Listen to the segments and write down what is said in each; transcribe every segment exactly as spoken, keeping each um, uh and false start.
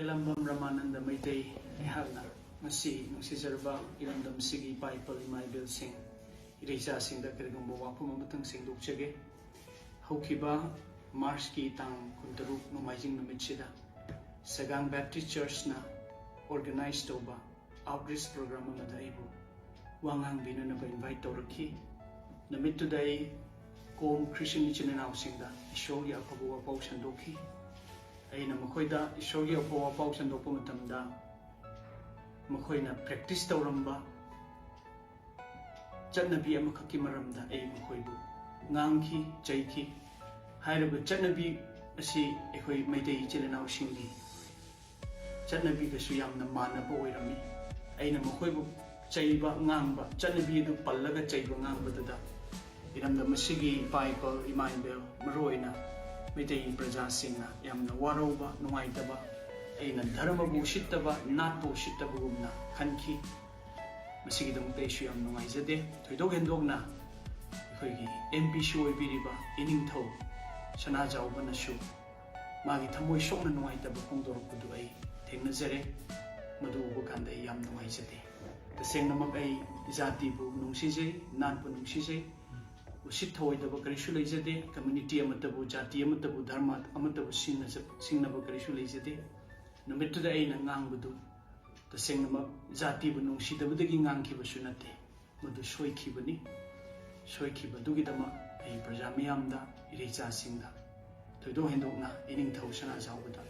ꯏꯔꯝꯕꯝ ꯔꯃꯥꯅꯟꯗ ꯃꯩꯇꯩ꯫ ꯑꯩꯍꯥꯛꯅ ꯉꯁꯤ ꯅꯨꯡꯁꯤꯖꯔꯕ ꯏꯔꯝꯗꯝꯁꯤꯒꯤ ꯏꯄꯥ ꯏꯄꯜ ꯏꯃꯥ ꯏꯕꯦꯜꯁꯤꯡ, ꯏꯔꯩꯆꯥꯁꯤꯡꯗ ꯀꯔꯤꯒꯨꯝꯕ ꯋꯥꯐꯝ ꯑꯃꯇꯪ ꯁꯦꯡꯗꯣꯛꯆꯒꯦ꯫ ꯍꯧꯈꯤꯕ ꯃꯥꯔꯆꯀꯤ ꯇꯥꯡ ꯀꯨꯟꯇꯔꯨꯛ ꯅꯣꯡꯃꯥꯏꯖꯤꯡ ꯅꯨꯃꯤꯠꯁꯤꯗ ꯁꯒꯥꯡ ꯕꯦꯞꯇꯤꯁ ꯆꯔꯆꯅ organize ꯇꯧꯕ outreach program ꯑꯃꯗ ꯑꯩꯕꯨ ꯋꯥ ꯉꯥꯡꯕꯤꯅꯅꯕ invite ꯇꯧꯔꯛꯈꯤ꯫ ꯅꯨꯃꯤꯠꯇꯨꯗ ꯑꯩ ꯀꯣꯝ ꯈ꯭ꯔꯤꯁꯇꯤꯌꯟ ꯏꯆꯤꯟ ꯏꯅꯥꯎꯁꯤꯡꯗ ꯏꯁꯣꯔꯒꯤ ꯑꯐꯕ ꯋꯥꯄꯥꯎ ꯁꯟꯗꯣꯛꯈꯤ꯫ ꯑꯩꯅ ꯃꯈꯣꯏꯗ ꯏꯁꯣꯔꯒꯤ ꯑꯐꯕ ꯋꯥꯄꯥꯎ ꯁꯟꯗꯣꯛꯄ ꯃꯇꯝꯗ ꯃꯈꯣꯏꯅ practice ꯇꯧꯔꯝꯕ ꯆꯠꯅꯕꯤ ꯑꯃꯈꯛꯀꯤ ꯃꯔꯝꯗ ꯑꯩ ꯃꯈꯣꯏꯕꯨ ꯉꯥꯡꯈꯤ, ꯆꯩꯈꯤ꯫ ꯍꯥꯏꯔꯤꯕ ꯆꯠꯅꯕꯤ ꯑꯁꯤ ꯑꯩꯈꯣꯏ ꯃꯩꯇꯩ ꯏꯆꯤꯜ ꯏꯅꯥꯎꯁꯤꯡꯒꯤ ꯆꯠꯅꯕꯤꯒꯁꯨ ꯌꯥꯝꯅ ꯃꯥꯟꯅꯕ ꯑꯣꯏꯔꯝꯃꯤ꯫ ꯑꯩꯅ ꯃꯈꯣꯏꯕꯨ ꯆꯩꯕ, ꯉꯥꯡꯕ, ꯆꯠꯅꯕꯤ ꯑꯗꯨ ꯄꯜꯂꯒ ꯆꯩꯕ, ꯉꯥꯡꯕꯗꯨꯗ ꯏꯔꯝꯗꯝ ꯑꯁꯤꯒꯤ ꯏꯄꯥ ꯏꯄꯜ, ꯏꯃꯥ ꯏꯕꯦꯜ, ꯃꯔꯨꯑꯣꯏꯅ ꯃꯩꯇꯩ ꯄ꯭ꯔꯖꯥꯁꯤꯡꯅ ꯌꯥꯝꯅ ꯋꯥꯔꯧꯕ, ꯅꯨꯡꯉꯥꯏꯇꯕ, ꯑꯩꯅ ꯙꯔꯃꯕꯨ ꯎꯁꯤꯠꯇꯕ, ꯅꯥꯠꯄꯨ ꯎꯁꯤꯠꯇꯕꯒꯨꯝꯅ ꯈꯟꯈꯤ꯫ ꯃꯁꯤꯒꯤꯗꯃꯛꯇ ꯑꯩꯁꯨ ꯌꯥꯝ ꯅꯨꯡꯉꯥꯏꯖꯗꯦ꯫ ꯊꯣꯏꯗꯣꯛ ꯍꯦꯟꯗꯣꯛꯅ ꯑꯩꯈꯣꯏꯒꯤ ꯑꯦꯝ ꯄꯤꯁꯨ ꯑꯣꯏꯕꯤꯔꯤꯕ ꯏꯅꯤꯡꯊꯧ ꯁꯅꯥꯖꯥꯎꯕꯅꯁꯨ ꯃꯥꯒꯤ ꯊꯃꯣꯏ ꯁꯣꯛꯅ ꯅꯨꯡꯉꯥꯏꯇꯕ ꯐꯣꯡꯗꯣꯔꯛꯄꯗꯨ ꯑꯩ ꯊꯦꯡꯅꯖꯔꯦ꯫ ꯃꯗꯨ ꯎꯕ ꯀꯥꯟꯗ ꯑꯩ ꯌꯥꯝ ꯅꯨꯡꯉꯥꯏꯖꯗꯦ꯫ ꯇꯁꯦꯡꯅꯃꯛ ꯑꯩ ꯖꯥꯇꯤꯕꯨ ꯅꯨꯡꯁꯤꯖꯩ, ꯅꯥꯠꯄꯨ ꯅꯨꯡꯁꯤꯖꯩ꯫ ꯎꯁꯤꯠ ꯊꯑꯣꯏꯗꯕ ꯀꯔꯤꯁꯨ ꯂꯩꯖꯗꯦ꯫ ꯀꯝꯃ꯭ꯌꯨꯅꯤꯇꯤ ꯑꯃꯠꯇꯕꯨ, ꯖꯥꯇꯤ ꯑꯃꯠꯇꯕꯨ, ꯙꯔꯃ ꯑꯃꯠꯇꯕꯨ ꯁꯤꯡꯅꯖ-, ꯁꯤꯡꯅꯕ ꯀꯔꯤꯁꯨ ꯂꯩꯖꯗꯦ꯫ ꯅꯨꯃꯤꯠꯇꯨꯗ ꯑꯩꯅ ꯉꯥꯡꯕꯗꯨ ꯇꯁꯦꯡꯅꯃꯛ ꯖꯥꯇꯤꯕꯨ ꯅꯨꯡꯁꯤꯗꯕꯗꯒꯤ ꯉꯥꯡꯈꯤꯕꯁꯨ ꯅꯠꯇꯦ꯫ ꯃꯗꯨ ꯁꯣꯏꯈꯤꯕꯅꯤ꯫ ꯁꯣꯏꯈꯤꯕꯗꯨꯒꯤꯗꯃꯛ ꯑꯩ ꯄ꯭ꯔꯖꯥ ꯃꯤꯌꯥꯝꯗ, ꯏꯔꯩꯆꯥꯁꯤꯡꯗ, ꯊꯣꯏꯗꯣꯛ ꯍꯦꯟꯗꯣꯛꯅ ꯏꯅꯤꯡꯊꯧ ꯁꯅꯥꯖꯥꯎꯕꯗ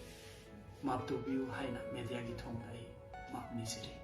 ꯃꯥꯞ ꯇꯧꯕꯤꯌꯨ ꯍꯥꯏꯅ ꯃꯦꯗꯤꯌꯥꯒꯤ ꯊꯣꯡꯗ ꯑꯩ ꯃꯥꯞ ꯅꯤꯖꯔꯤ꯫